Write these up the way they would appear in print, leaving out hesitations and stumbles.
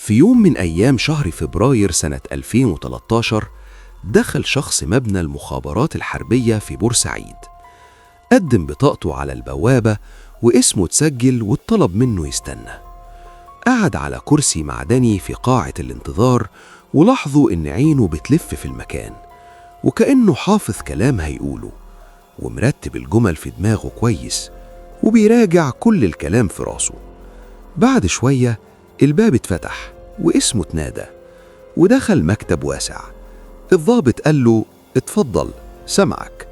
في يوم من أيام شهر فبراير سنة 2013 دخل شخص مبنى المخابرات الحربية في بورسعيد. قدم بطاقته على البوابة واسمه اتسجل واتطلب منه يستنى. قعد على كرسي معدني في قاعة الانتظار، ولاحظوا إن عينه بتلف في المكان وكأنه حافظ كلام هيقوله ومرتب الجمل في دماغه كويس وبيراجع كل الكلام في راسه. بعد شوية الباب اتفتح واسمه اتنادى ودخل مكتب واسع. الضابط قال له: اتفضل، سمعك.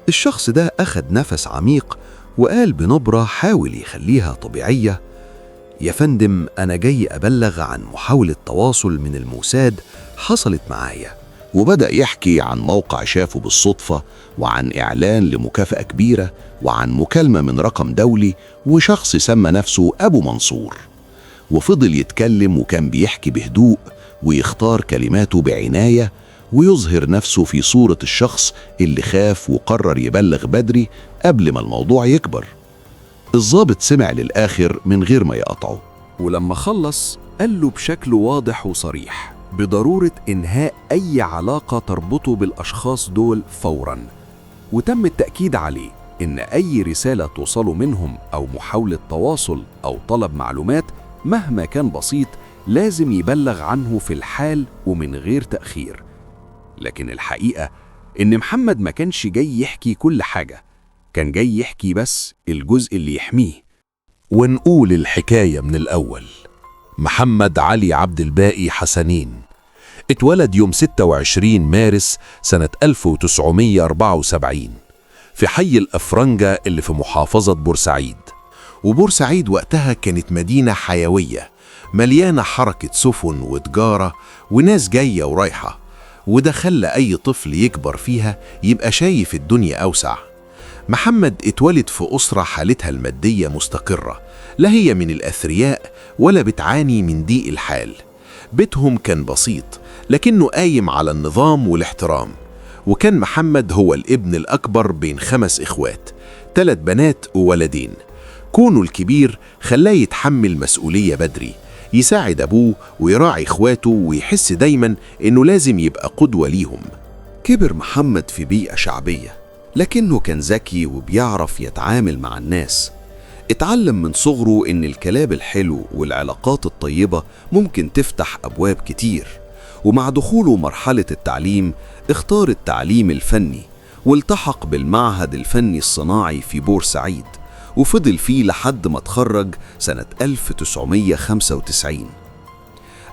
الشخص ده أخد نفس عميق وقال بنبرة حاول يخليها طبيعية: يا فندم، أنا جاي أبلغ عن محاولة تواصل من الموساد حصلت معايا. وبدأ يحكي عن موقع شافه بالصدفة، وعن إعلان لمكافأة كبيرة، وعن مكالمة من رقم دولي وشخص سمى نفسه أبو منصور. وفضل يتكلم، وكان بيحكي بهدوء ويختار كلماته بعناية، ويظهر نفسه في صورة الشخص اللي خاف وقرر يبلغ بدري قبل ما الموضوع يكبر. الضابط سمع للآخر من غير ما يقطعه. ولما خلص قال له بشكل واضح وصريح بضرورة إنهاء أي علاقة تربطه بالأشخاص دول فوراً، وتم التأكيد عليه إن أي رسالة توصله منهم أو محاولة تواصل أو طلب معلومات مهما كان بسيط لازم يبلغ عنه في الحال ومن غير تأخير. لكن الحقيقة إن محمد ما كانش جاي يحكي كل حاجة، كان جاي يحكي بس الجزء اللي يحميه. ونقول الحكاية من الأول. محمد علي عبد الباقي حسنين اتولد يوم 26 مارس سنة 1974 في حي الأفرنجة اللي في محافظة بورسعيد. وبورسعيد وقتها كانت مدينة حيوية مليانة حركة سفن وتجارة وناس جاية ورايحة، وده خلى أي طفل يكبر فيها يبقى شايف الدنيا أوسع. محمد اتولد في أسرة حالتها المادية مستقرة، لا هي من الأثرياء ولا بتعاني من ضيق الحال. بيتهم كان بسيط لكنه قايم على النظام والاحترام. وكان محمد هو الابن الأكبر بين 5 إخوات، 3 بنات وولدين. كونه الكبير خلاه يتحمل مسؤولية بدري، يساعد أبوه ويراعي إخواته ويحس دايما إنه لازم يبقى قدوة ليهم. كبر محمد في بيئة شعبية، لكنه كان ذكي وبيعرف يتعامل مع الناس. اتعلم من صغره إن الكلام الحلو والعلاقات الطيبة ممكن تفتح أبواب كتير. ومع دخوله مرحلة التعليم اختار التعليم الفني والتحق بالمعهد الفني الصناعي في بورسعيد، وفضل فيه لحد ما اتخرج سنة 1995.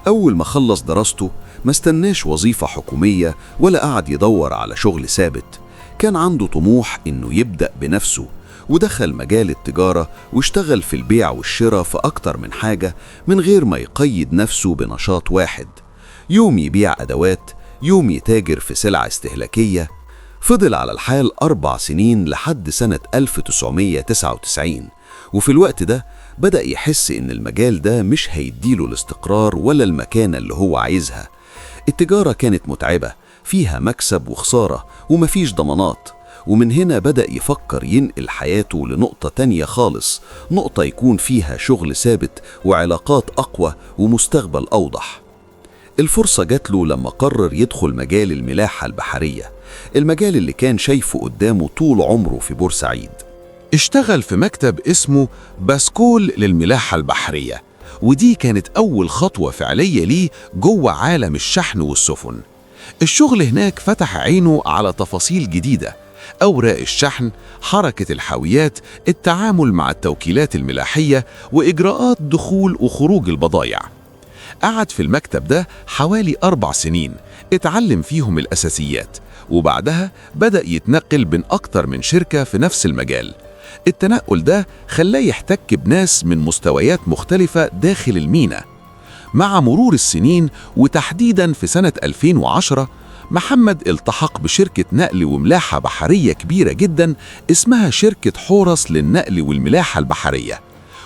أول ما خلص دراسته ما استناش وظيفة حكومية ولا قعد يدور على شغل ثابت. كان عنده طموح إنه يبدأ بنفسه، ودخل مجال التجارة واشتغل في البيع والشراء في أكتر من حاجة من غير ما يقيد نفسه بنشاط واحد. يوم يبيع أدوات، يوم يتاجر في سلع استهلاكية. فضل على الحال 4 سنين لحد سنة 1999، وفي الوقت ده بدأ يحس إن المجال ده مش هيديله الاستقرار ولا المكانة اللي هو عايزها. التجارة كانت متعبة، فيها مكسب وخسارة ومفيش ضمانات. ومن هنا بدأ يفكر ينقل حياته لنقطة تانية خالص، نقطة يكون فيها شغل ثابت وعلاقات أقوى ومستقبل أوضح. الفرصة جات له لما قرر يدخل مجال الملاحة البحرية، المجال اللي كان شايفه قدامه طول عمره في بورسعيد. اشتغل في مكتب اسمه باسكول للملاحة البحرية، ودي كانت أول خطوة فعلية ليه جوه عالم الشحن والسفن. الشغل هناك فتح عينه على تفاصيل جديدة: أوراق الشحن، حركة الحاويات، التعامل مع التوكيلات الملاحية، وإجراءات دخول وخروج البضائع. قعد في المكتب ده حوالي 4 سنين اتعلم فيهم الأساسيات، وبعدها بدأ يتنقل بين أكتر من شركة في نفس المجال. التنقل ده خلاه يحتك بناس من مستويات مختلفة داخل المينا. مع مرور السنين وتحديداً في سنة 2010 محمد التحق بشركة نقل وملاحة بحرية كبيرة جداً اسمها شركة حورس للنقل والملاحة البحرية.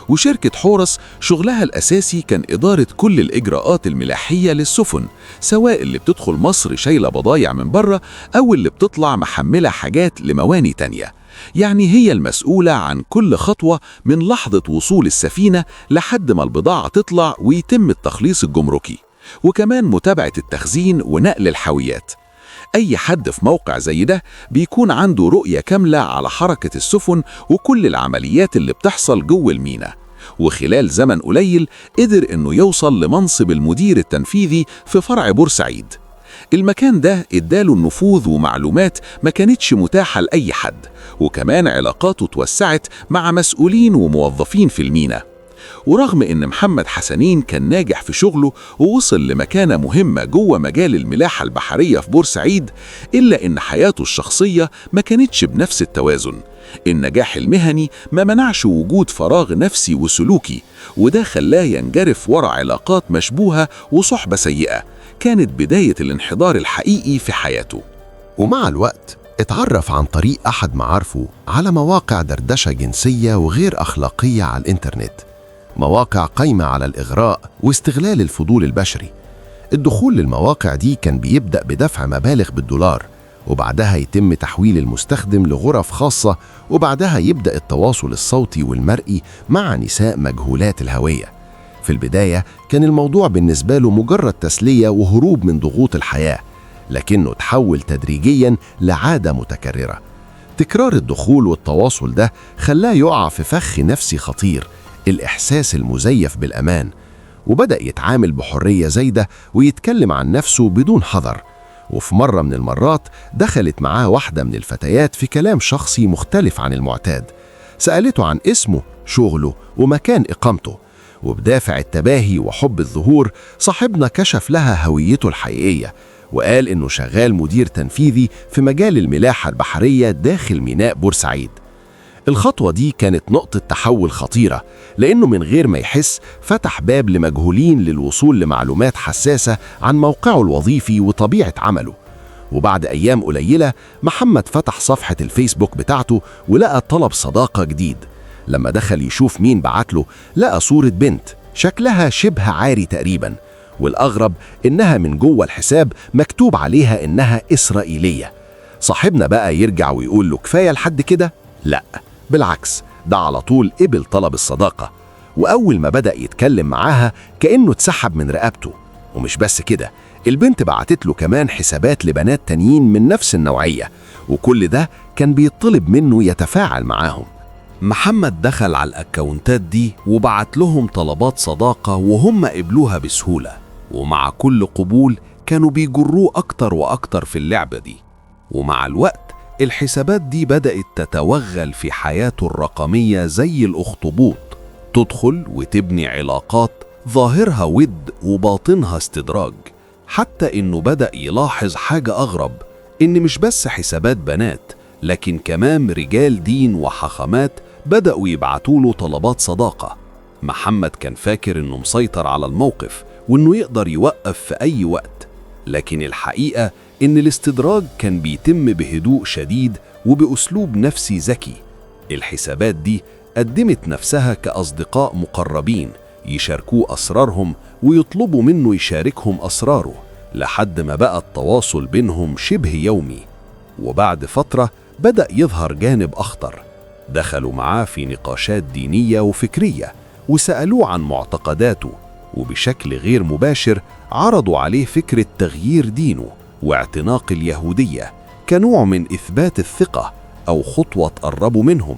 وشركة حورس شغلها الأساسي كان إدارة كل الإجراءات الملاحية للسفن، سواء اللي بتدخل مصر شايلة بضايع من بره أو اللي بتطلع محملة حاجات لمواني تانية. يعني هي المسؤولة عن كل خطوة من لحظة وصول السفينة لحد ما البضاعة تطلع ويتم التخليص الجمركي، وكمان متابعة التخزين ونقل الحاويات. أي حد في موقع زي ده بيكون عنده رؤية كاملة على حركة السفن وكل العمليات اللي بتحصل جوه المينا. وخلال زمن قليل قدر إنه يوصل لمنصب المدير التنفيذي في فرع بورسعيد. المكان ده اداله النفوذ ومعلومات ما كانتش متاحة لأي حد، وكمان علاقاته توسعت مع مسؤولين وموظفين في المينا. ورغم إن محمد حسنين كان ناجح في شغله ووصل لمكانة مهمة جوه مجال الملاحة البحرية في بورسعيد، إلا إن حياته الشخصية ما كانتش بنفس التوازن. النجاح المهني ما منعش وجود فراغ نفسي وسلوكي، وده خلاه ينجرف ورا علاقات مشبوهة وصحبة سيئة كانت بداية الانحدار الحقيقي في حياته. ومع الوقت اتعرف عن طريق أحد معارفه على مواقع دردشة جنسية وغير أخلاقية على الإنترنت، مواقع قايمة على الإغراء واستغلال الفضول البشري. الدخول للمواقع دي كان بيبدأ بدفع مبالغ بالدولار، وبعدها يتم تحويل المستخدم لغرف خاصة، وبعدها يبدأ التواصل الصوتي والمرئي مع نساء مجهولات الهوية. في البداية كان الموضوع بالنسبة له مجرد تسلية وهروب من ضغوط الحياة، لكنه تحول تدريجياً لعادة متكررة. تكرار الدخول والتواصل ده خلاه يقع في فخ نفسي خطير، الإحساس المزيف بالأمان، وبدأ يتعامل بحرية زايدة ويتكلم عن نفسه بدون حذر. وفي مرة من المرات دخلت معاه واحدة من الفتيات في كلام شخصي مختلف عن المعتاد، سألته عن اسمه، شغله، ومكان إقامته، وبدافع التباهي وحب الظهور صاحبنا كشف لها هويته الحقيقية، وقال إنه شغال مدير تنفيذي في مجال الملاحة البحرية داخل ميناء بورسعيد. الخطوة دي كانت نقطة تحول خطيرة، لأنه من غير ما يحس فتح باب لمجهولين للوصول لمعلومات حساسة عن موقعه الوظيفي وطبيعة عمله. وبعد أيام قليلة محمد فتح صفحة الفيسبوك بتاعته ولقى طلب صداقة جديد. لما دخل يشوف مين بعتله لقى صورة بنت شكلها شبه عاري تقريبا، والأغرب إنها من جوه الحساب مكتوب عليها إنها إسرائيلية. صاحبنا بقى يرجع ويقول له كفاية لحد كده؟ لا، بالعكس، ده على طول قبل طلب الصداقة، وأول ما بدأ يتكلم معاها كأنه اتسحب من رقبته. ومش بس كده، البنت بعتت له كمان حسابات لبنات تانيين من نفس النوعية، وكل ده كان بيطلب منه يتفاعل معاهم. محمد دخل على الأكاونتات دي وبعت لهم طلبات صداقة وهم قبلوها بسهولة، ومع كل قبول كانوا بيجروه أكتر وأكتر في اللعبة دي. ومع الوقت الحسابات دي بدأت تتوغل في حياته الرقمية زي الأخطبوط، تدخل وتبني علاقات ظاهرها ود وباطنها استدراج. حتى إنه بدأ يلاحظ حاجة أغرب، إن مش بس حسابات بنات، لكن كمان رجال دين وحخامات بدأوا يبعتوا له طلبات صداقة. محمد كان فاكر إنه مسيطر على الموقف وإنه يقدر يوقف في أي وقت، لكن الحقيقة إن الاستدراج كان بيتم بهدوء شديد وبأسلوب نفسي ذكي. الحسابات دي قدمت نفسها كأصدقاء مقربين يشاركوه أسرارهم ويطلبوا منه يشاركهم أسراره، لحد ما بقى التواصل بينهم شبه يومي. وبعد فترة بدأ يظهر جانب أخطر، دخلوا معاه في نقاشات دينية وفكرية وسألوه عن معتقداته، وبشكل غير مباشر عرضوا عليه فكرة تغيير دينه واعتناق اليهودية كنوع من إثبات الثقة أو خطوة تقربوا منهم.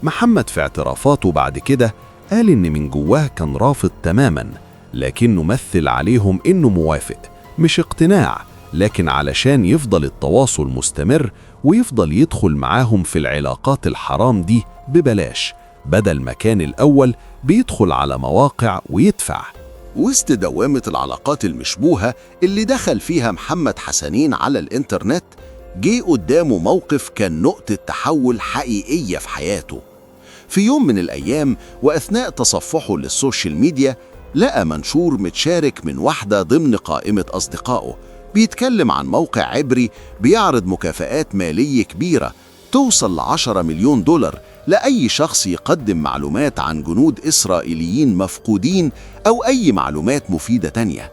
محمد في اعترافاته بعد كده قال إن من جواه كان رافض تماما، لكنه مثل عليهم إنه موافق، مش اقتناع، لكن علشان يفضل التواصل مستمر ويفضل يدخل معاهم في العلاقات الحرام دي ببلاش، بدل ما كان الأول بيدخل على مواقع ويدفع. وسط دوامة العلاقات المشبوهة اللي دخل فيها محمد حسنين على الإنترنت، جه قدامه موقف كان نقطة تحول حقيقية في حياته. في يوم من الأيام وأثناء تصفحه للسوشيال ميديا، لقى منشور متشارك من واحدة ضمن قائمة أصدقائه بيتكلم عن موقع عبري بيعرض مكافآت مالية كبيرة توصل ل10 مليون دولار لأي شخص يقدم معلومات عن جنود إسرائيليين مفقودين أو أي معلومات مفيدة تانية.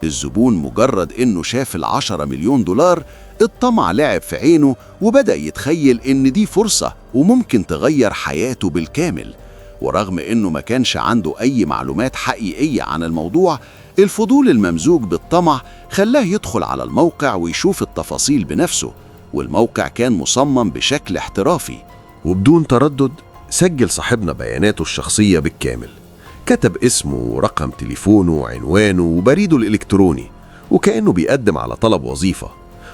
الزبون مجرد إنه شاف 10 مليون دولار الطمع لعب في عينه وبدأ يتخيل إن دي فرصة وممكن تغير حياته بالكامل. ورغم إنه ما كانش عنده أي معلومات حقيقية عن الموضوع، الفضول الممزوج بالطمع خلاه يدخل على الموقع ويشوف التفاصيل بنفسه، والموقع كان مصمم بشكل احترافي. وبدون تردد سجل صاحبنا بياناته الشخصية بالكامل، كتب اسمه ورقم تليفونه وعنوانه وبريده الإلكتروني، وكأنه بيقدم على طلب وظيفة.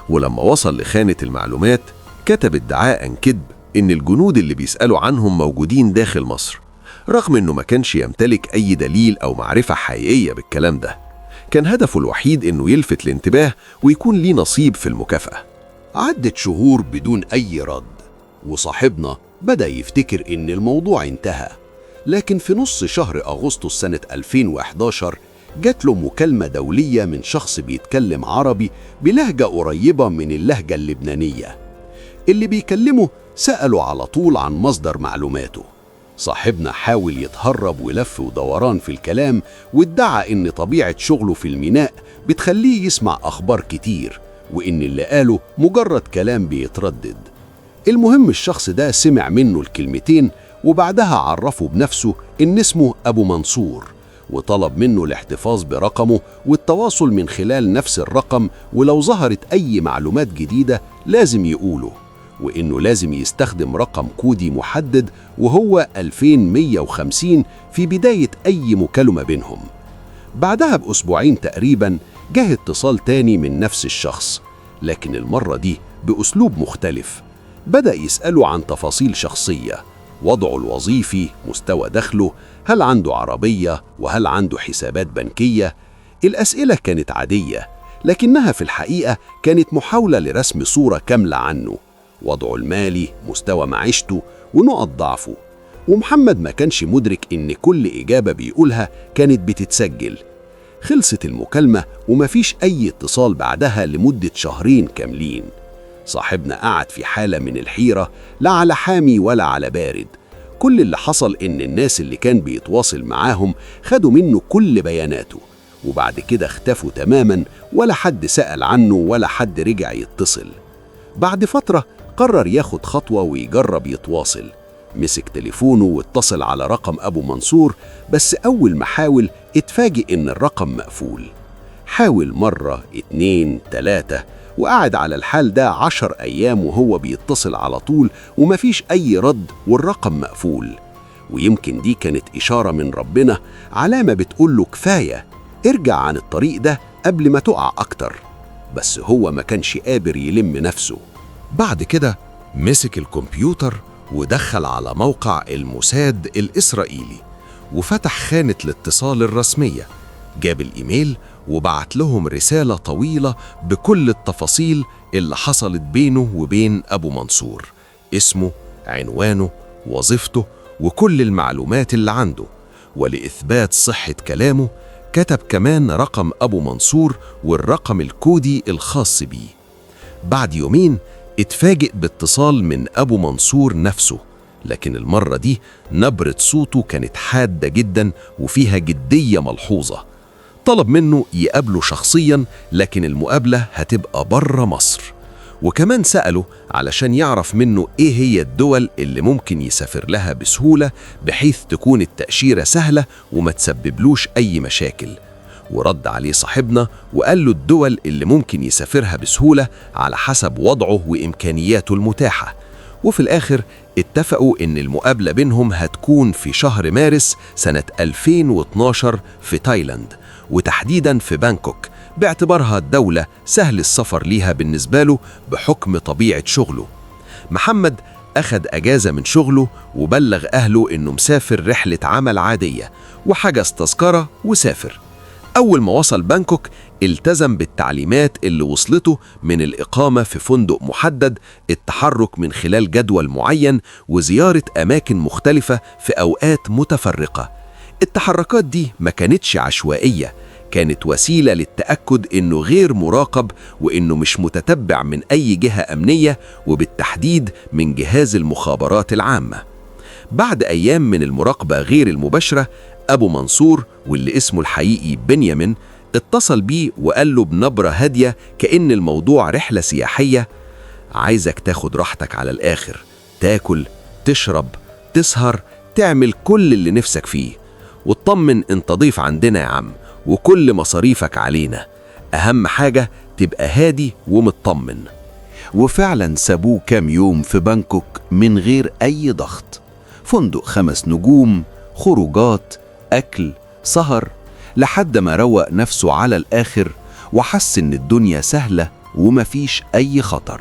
ولما وصل لخانة المعلومات كتب ادعاء كذب إن الجنود اللي بيسألوا عنهم موجودين داخل مصر، رغم إنه ما كانش يمتلك أي دليل أو معرفة حقيقية بالكلام ده. كان هدفه الوحيد إنه يلفت الانتباه ويكون ليه نصيب في المكافأة. عدت شهور بدون أي رد، وصاحبنا بدأ يفتكر إن الموضوع انتهى. لكن في نص شهر أغسطس سنة 2011 جات له مكالمة دولية من شخص بيتكلم عربي بلهجة قريبة من اللهجة اللبنانية. اللي بيكلمه سأله على طول عن مصدر معلوماته. صاحبنا حاول يتهرب ولف ودوران في الكلام، وادعى إن طبيعة شغله في الميناء بتخليه يسمع أخبار كتير، وإن اللي قاله مجرد كلام بيتردد. المهم الشخص ده سمع منه الكلمتين، وبعدها عرفه بنفسه إن اسمه أبو منصور، وطلب منه الاحتفاظ برقمه والتواصل من خلال نفس الرقم، ولو ظهرت أي معلومات جديدة لازم يقوله، وإنه لازم يستخدم رقم كودي محدد وهو 2150 في بداية أي مكالمة بينهم. بعدها بأسبوعين تقريباً جه اتصال تاني من نفس الشخص، لكن المرة دي بأسلوب مختلف. بدأ يسأله عن تفاصيل شخصية، وضعه الوظيفي، مستوى دخله، هل عنده عربية، وهل عنده حسابات بنكية. الأسئلة كانت عادية، لكنها في الحقيقة كانت محاولة لرسم صورة كاملة عنه، وضعه المالي، مستوى معيشته، ونقط ضعفه. ومحمد ما كانش مدرك إن كل إجابة بيقولها كانت بتتسجل. خلصت المكالمة ومفيش أي اتصال بعدها لمدة شهرين كاملين. صاحبنا قعد في حالة من الحيرة، لا على حامي ولا على بارد. كل اللي حصل إن الناس اللي كان بيتواصل معاهم خدوا منه كل بياناته، وبعد كده اختفوا تماماً، ولا حد سأل عنه ولا حد رجع يتصل. بعد فترة قرر ياخد خطوة ويجرب يتواصل. مسك تليفونه واتصل على رقم أبو منصور، بس أول ما حاول اتفاجئ إن الرقم مقفول. حاول مرة، 2، 3، وقعد على الحال ده 10 أيام وهو بيتصل على طول ومفيش أي رد والرقم مقفول. ويمكن دي كانت إشارة من ربنا، علامة بتقوله كفاية، ارجع عن الطريق ده قبل ما تقع أكتر. بس هو ما كانش قادر يلم نفسه. بعد كده مسك الكمبيوتر ودخل على موقع الموساد الإسرائيلي وفتح خانة الاتصال الرسمية، جاب الإيميل وبعت لهم رسالة طويلة بكل التفاصيل اللي حصلت بينه وبين أبو منصور، اسمه، عنوانه، وظيفته، وكل المعلومات اللي عنده. ولإثبات صحة كلامه كتب كمان رقم أبو منصور والرقم الكودي الخاص بيه. بعد يومين اتفاجئ باتصال من أبو منصور نفسه، لكن المرة دي نبرة صوته كانت حادة جدا وفيها جدية ملحوظة. طلب منه يقابله شخصيا، لكن المقابلة هتبقى برا مصر. وكمان سأله علشان يعرف منه إيه هي الدول اللي ممكن يسافر لها بسهولة بحيث تكون التأشيرة سهلة وما تسببلوش أي مشاكل. ورد عليه صاحبنا وقال له الدول اللي ممكن يسافرها بسهولة على حسب وضعه وإمكانياته المتاحة. وفي الآخر اتفقوا إن المقابلة بينهم هتكون في شهر مارس سنة 2012 في تايلاند، وتحديداً في بانكوك، باعتبارها الدولة سهل السفر ليها بالنسبة له بحكم طبيعة شغله. محمد أخد أجازة من شغله وبلغ أهله إنه مسافر رحلة عمل عادية، وحجز تذكرة وسافر. أول ما وصل بانكوك التزم بالتعليمات اللي وصلته من الإقامة في فندق محدد، التحرك من خلال جدول معين، وزيارة أماكن مختلفة في أوقات متفرقة. التحركات دي ما كانتش عشوائية، كانت وسيلة للتأكد إنه غير مراقب وإنه مش متتبع من أي جهة أمنية، وبالتحديد من جهاز المخابرات العامة. بعد أيام من المراقبة غير المباشرة، أبو منصور واللي اسمه الحقيقي بنيامين اتصل بيه وقال له بنبرة هادية كأن الموضوع رحلة سياحية: عايزك تاخد راحتك على الآخر، تاكل، تشرب، تسهر، تعمل كل اللي نفسك فيه، واطمن انت ضيف عندنا يا عم، وكل مصاريفك علينا. أهم حاجة تبقى هادي ومطمن. وفعلا سابوه كام يوم في بانكوك من غير أي ضغط، فندق 5 نجوم، خروجات، أكل، سهر، لحد ما روق نفسه على الآخر وحس إن الدنيا سهلة ومفيش أي خطر.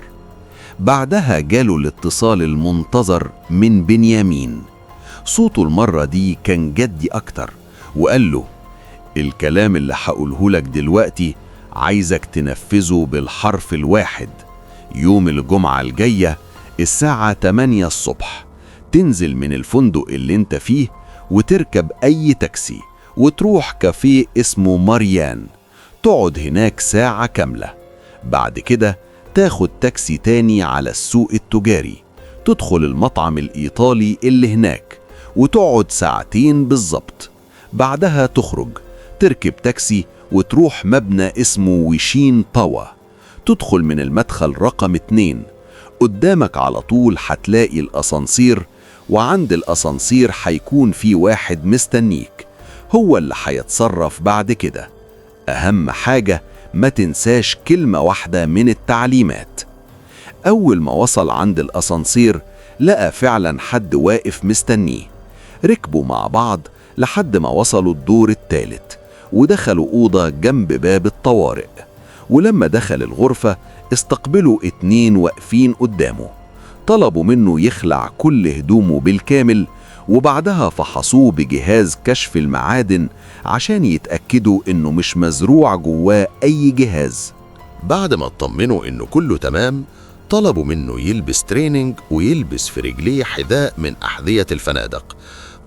بعدها جاله الاتصال المنتظر من بنيامين. صوته المرة دي كان جدي أكتر، وقال له: الكلام اللي هقوله لك دلوقتي عايزك تنفذه بالحرف الواحد. يوم الجمعة الجاية الساعة 8 الصبح تنزل من الفندق اللي انت فيه وتركب أي تاكسي وتروح كافيه اسمه ماريان، تقعد هناك ساعة كاملة. بعد كده تاخد تاكسي تاني على السوق التجاري، تدخل المطعم الإيطالي اللي هناك وتقعد 2 ساعات بالظبط. بعدها تخرج تركب تاكسي وتروح مبنى اسمه ويشين باوا، تدخل من المدخل رقم 2. قدامك على طول هتلاقي الأسانسير، وعند الأسانسير هيكون في واحد مستنيك، هو اللي هيتصرف بعد كده. أهم حاجة ما تنساش كلمة واحدة من التعليمات. أول ما وصل عند الأسانسير لقى فعلا حد واقف مستنيه. ركبوا مع بعض لحد ما وصلوا الدور الثالث ودخلوا أوضة جنب باب الطوارئ. ولما دخل الغرفة استقبلوا 2 واقفين قدامه، طلبوا منه يخلع كل هدومه بالكامل، وبعدها فحصوه بجهاز كشف المعادن عشان يتأكدوا إنه مش مزروع جواه أي جهاز. بعد ما اطمنوا إنه كله تمام، طلبوا منه يلبس تريننج ويلبس في رجليه حذاء من أحذية الفنادق.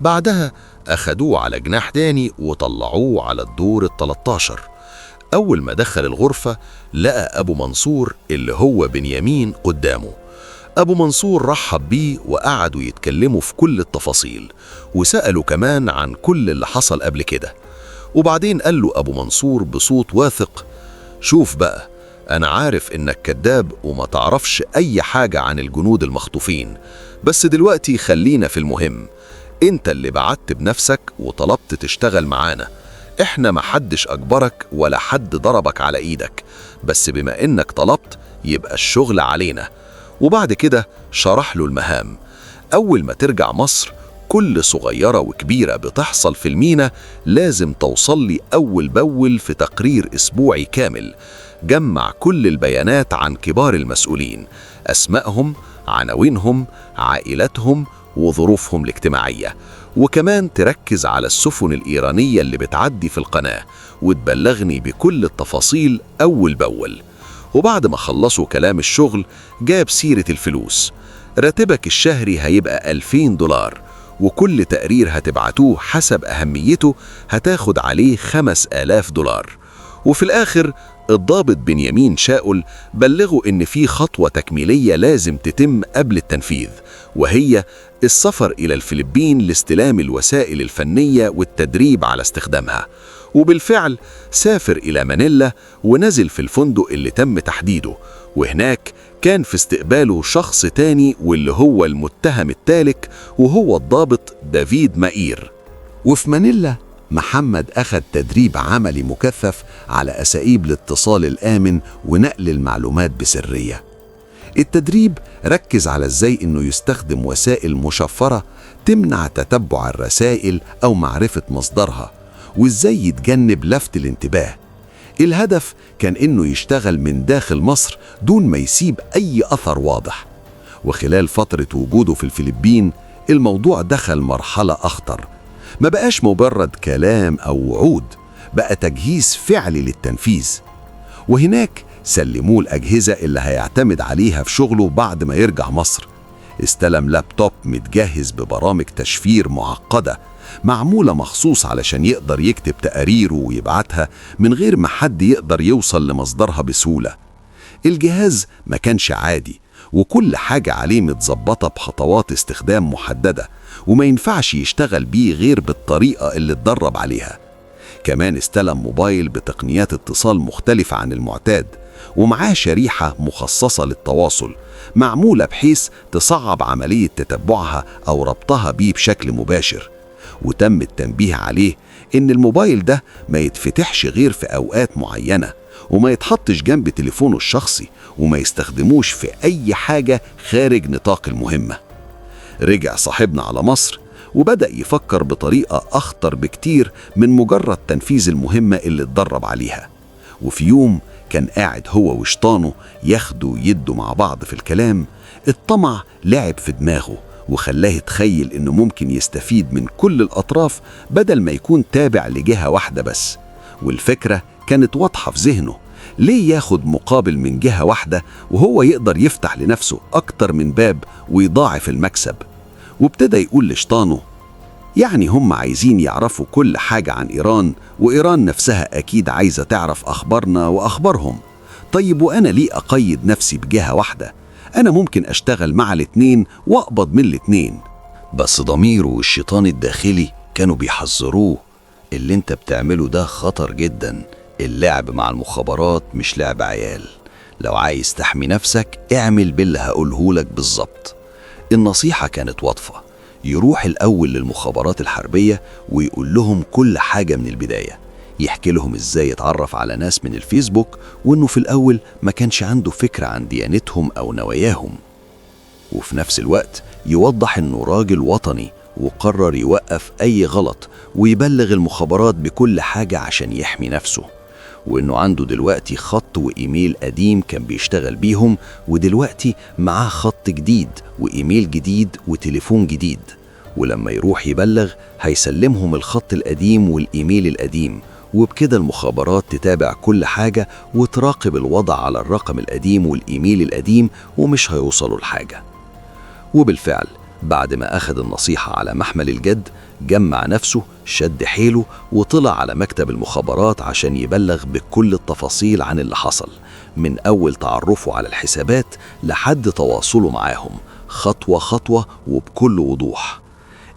بعدها أخدوه على جناح تاني وطلعوه على الدور 13. أول ما دخل الغرفة لقى أبو منصور اللي هو بنيامين قدامه. أبو منصور رحب بيه وقعدوا يتكلموا في كل التفاصيل، وسألوا كمان عن كل اللي حصل قبل كده. وبعدين قال له أبو منصور بصوت واثق: شوف بقى، أنا عارف إنك كذاب وما تعرفش أي حاجة عن الجنود المخطوفين، بس دلوقتي خلينا في المهم. أنت اللي بعت بنفسك وطلبت تشتغل معانا، إحنا ما حدش أجبرك ولا حد ضربك على إيدك، بس بما إنك طلبت يبقى الشغل علينا. وبعد كده شرح له المهام. أول ما ترجع مصر كل صغيرة وكبيرة بتحصل في المينا لازم توصل لي أول بأول في تقرير أسبوعي كامل. جمع كل البيانات عن كبار المسؤولين، أسمائهم، عناوينهم، عائلاتهم، وظروفهم الاجتماعية، وكمان تركز على السفن الإيرانية اللي بتعدي في القناة وتبلغني بكل التفاصيل أول بأول. وبعد ما خلصوا كلام الشغل جاب سيرة الفلوس. راتبك الشهري هيبقى $2000، وكل تقرير هتبعتوه حسب أهميته هتاخد عليه $5000. وفي الآخر الضابط بنيامين شاؤل بلغه إن في خطوة تكميلية لازم تتم قبل التنفيذ، وهي السفر إلى الفلبين لاستلام الوسائل الفنية والتدريب على استخدامها. وبالفعل سافر إلى مانيلا ونزل في الفندق اللي تم تحديده، وهناك كان في استقباله شخص تاني واللي هو المتهم الثالث، وهو الضابط دافيد مائير. وفي مانيلا محمد أخذ تدريب عملي مكثف على أساليب الاتصال الآمن ونقل المعلومات بسرية. التدريب ركز على إزاي إنه يستخدم وسائل مشفرة تمنع تتبع الرسائل أو معرفة مصدرها، وإزاي يتجنب لفت الانتباه. الهدف كان إنه يشتغل من داخل مصر دون ما يسيب أي أثر واضح. وخلال فترة وجوده في الفلبين الموضوع دخل مرحلة أخطر. ما بقاش مجرد كلام أو وعود، بقى تجهيز فعلي للتنفيذ. وهناك سلموه الأجهزة اللي هيعتمد عليها في شغله بعد ما يرجع مصر. استلم لابتوب متجهز ببرامج تشفير معقدة معمولة مخصوص علشان يقدر يكتب تقاريره ويبعتها من غير ما حد يقدر يوصل لمصدرها بسهولة. الجهاز ما كانش عادي، وكل حاجة عليه متظبطة بخطوات استخدام محددة، وما ينفعش يشتغل بيه غير بالطريقة اللي اتدرب عليها. كمان استلم موبايل بتقنيات اتصال مختلفة عن المعتاد، ومعاه شريحة مخصصة للتواصل معمولة بحيث تصعب عملية تتبعها أو ربطها بيه بشكل مباشر. وتم التنبيه عليه إن الموبايل ده ما يتفتحش غير في أوقات معينة، وما يتحطش جنب تليفونه الشخصي، وما يستخدموش في أي حاجة خارج نطاق المهمة. رجع صاحبنا على مصر وبدأ يفكر بطريقة أخطر بكتير من مجرد تنفيذ المهمة اللي اتدرب عليها. وفي يوم كان قاعد هو وشطانه ياخدوا يدوا مع بعض في الكلام، الطمع لعب في دماغه وخلاه يتخيل إنه ممكن يستفيد من كل الأطراف بدل ما يكون تابع لجهة واحدة بس. والفكرة كانت واضحة في ذهنه، ليه ياخد مقابل من جهة واحدة وهو يقدر يفتح لنفسه أكتر من باب ويضاعف المكسب؟ وابتدى يقول لشطانه، يعني هم عايزين يعرفوا كل حاجة عن إيران، وإيران نفسها أكيد عايزة تعرف أخبارنا وأخبارهم. طيب وأنا ليه أقيد نفسي بجهة واحدة؟ أنا ممكن أشتغل مع الاتنين وأقبض من الاتنين. بس ضميره والشيطان الداخلي كانوا بيحذروه، اللي انت بتعمله ده خطر جدا، اللعب مع المخابرات مش لعب عيال، لو عايز تحمي نفسك اعمل باللي هقولهولك بالظبط. النصيحة كانت واضحة، يروح الأول للمخابرات الحربية ويقول لهم كل حاجة من البداية، يحكي لهم إزاي يتعرف على ناس من الفيسبوك، وإنه في الأول ما كانش عنده فكرة عن ديانتهم أو نواياهم، وفي نفس الوقت يوضح إنه راجل وطني وقرر يوقف أي غلط ويبلغ المخابرات بكل حاجة عشان يحمي نفسه، وإنه عنده دلوقتي خط وإيميل قديم كان بيشتغل بيهم، ودلوقتي معاه خط جديد وإيميل جديد وتليفون جديد، ولما يروح يبلغ هيسلمهم الخط القديم والإيميل القديم، وبكده المخابرات تتابع كل حاجة وتراقب الوضع على الرقم القديم والإيميل القديم ومش هيوصلوا لحاجة. وبالفعل بعد ما أخذ النصيحة على محمل الجد، جمع نفسه، شد حيله، وطلع على مكتب المخابرات عشان يبلغ بكل التفاصيل عن اللي حصل، من أول تعرفه على الحسابات لحد تواصله معاهم خطوة خطوة وبكل وضوح.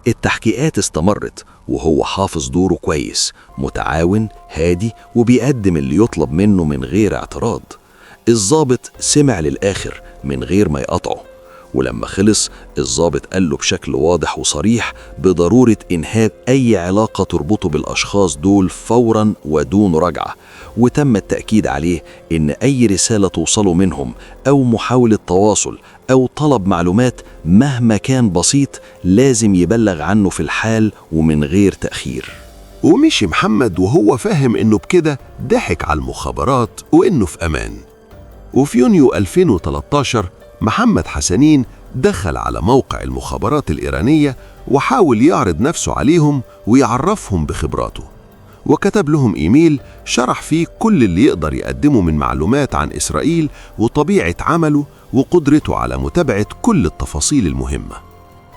التحقيقات استمرت وهو حافظ دوره كويس، متعاون هادي وبيقدم اللي يطلب منه من غير اعتراض. الضابط سمع للآخر من غير ما يقطعه، ولما خلص الضابط قال له بشكل واضح وصريح بضرورة إنهاء أي علاقة تربطه بالأشخاص دول فوراً ودون رجعة، وتم التأكيد عليه إن أي رسالة توصله منهم أو محاولة تواصل أو طلب معلومات مهما كان بسيط لازم يبلغ عنه في الحال ومن غير تأخير. ومشي محمد وهو فاهم إنه بكده ضحك على المخابرات وإنه في أمان. وفي يونيو 2013 محمد حسنين دخل على موقع المخابرات الإيرانية وحاول يعرض نفسه عليهم ويعرفهم بخبراته، وكتب لهم إيميل شرح فيه كل اللي يقدر يقدمه من معلومات عن إسرائيل وطبيعة عمله وقدرته على متابعة كل التفاصيل المهمة.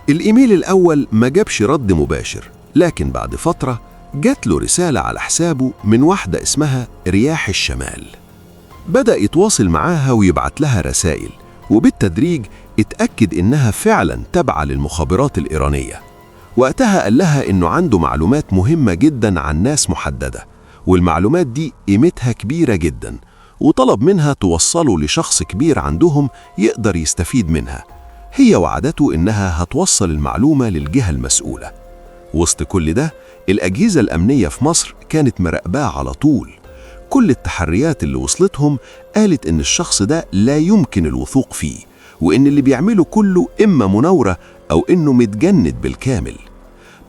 الإيميل الأول ما جابش رد مباشر، لكن بعد فترة جات له رسالة على حسابه من واحدة اسمها رياح الشمال. بدأ يتواصل معاها ويبعت لها رسائل، وبالتدريج اتأكد إنها فعلاً تابعة للمخابرات الإيرانية. وقتها قال لها إنه عنده معلومات مهمة جداً عن ناس محددة، والمعلومات دي قيمتها كبيرة جداً، وطلب منها توصله لشخص كبير عندهم يقدر يستفيد منها. هي وعدته إنها هتوصل المعلومة للجهة المسؤولة. وسط كل ده الأجهزة الأمنية في مصر كانت مراقباه على طول. كل التحريات اللي وصلتهم قالت إن الشخص ده لا يمكن الوثوق فيه، وإن اللي بيعمله كله إما مناورة أو إنه متجند بالكامل.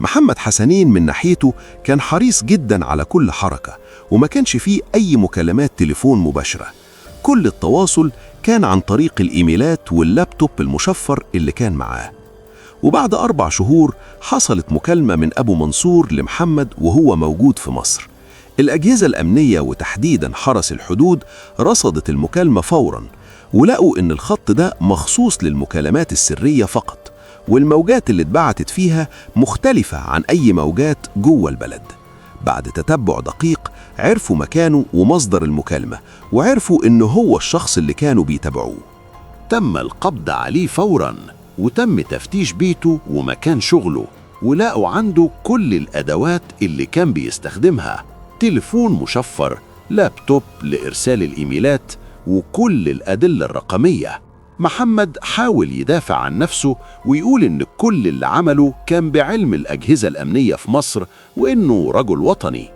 محمد حسنين من ناحيته كان حريص جدا على كل حركة، وما كانش فيه أي مكالمات تليفون مباشرة. كل التواصل كان عن طريق الإيميلات واللابتوب المشفر اللي كان معاه. وبعد 4 شهور حصلت مكالمة من أبو منصور لمحمد وهو موجود في مصر. الأجهزة الأمنية وتحديداً حرس الحدود رصدت المكالمة فوراً، ولقوا إن الخط ده مخصوص للمكالمات السرية فقط، والموجات اللي اتبعتت فيها مختلفة عن أي موجات جوه البلد. بعد تتبع دقيق عرفوا مكانه ومصدر المكالمة، وعرفوا إنه هو الشخص اللي كانوا بيتابعوه. تم القبض عليه فوراً، وتم تفتيش بيته ومكان شغله، ولقوا عنده كل الأدوات اللي كان بيستخدمها: تليفون مشفر، لابتوب لإرسال الإيميلات، وكل الأدلة الرقمية. محمد حاول يدافع عن نفسه ويقول إن كل اللي عمله كان بعلم الأجهزة الأمنية في مصر وإنه رجل وطني،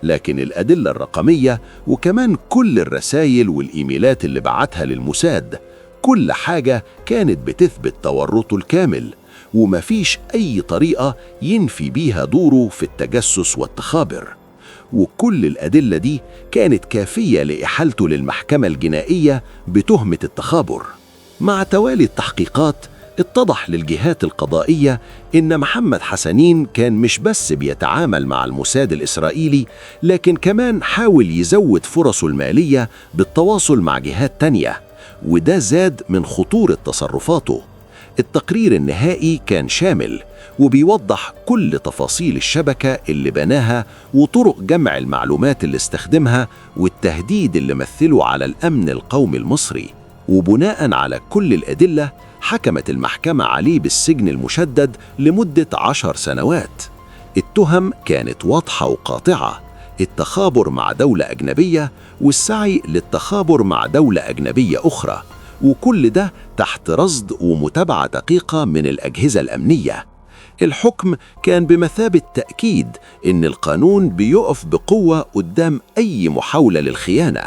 لكن الأدلة الرقمية وكمان كل الرسائل والإيميلات اللي بعتها للموساد، كل حاجة كانت بتثبت تورطه الكامل، ومفيش أي طريقة ينفي بيها دوره في التجسس والتخابر. وكل الأدلة دي كانت كافية لإحالته للمحكمة الجنائية بتهمة التخابر. مع توالي التحقيقات اتضح للجهات القضائية إن محمد حسنين كان مش بس بيتعامل مع الموساد الإسرائيلي، لكن كمان حاول يزود فرصه المالية بالتواصل مع جهات تانية، وده زاد من خطورة تصرفاته. التقرير النهائي كان شامل وبيوضح كل تفاصيل الشبكة اللي بناها وطرق جمع المعلومات اللي استخدمها والتهديد اللي مثله على الأمن القومي المصري. وبناء على كل الأدلة حكمت المحكمة عليه بالسجن المشدد لمدة 10 سنوات. التهم كانت واضحة وقاطعة: التخابر مع دولة أجنبية والسعي للتخابر مع دولة أجنبية أخرى، وكل ده تحت رصد ومتابعة دقيقة من الأجهزة الأمنية. الحكم كان بمثابة تأكيد إن القانون بيقف بقوة قدام أي محاولة للخيانة،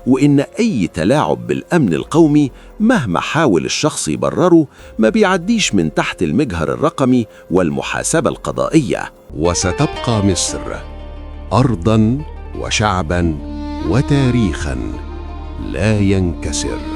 وإن أي تلاعب بالأمن القومي مهما حاول الشخص يبرره ما بيعديش من تحت المجهر الرقمي والمحاسبة القضائية. وستبقى مصر أرضاً وشعباً وتاريخاً لا ينكسر.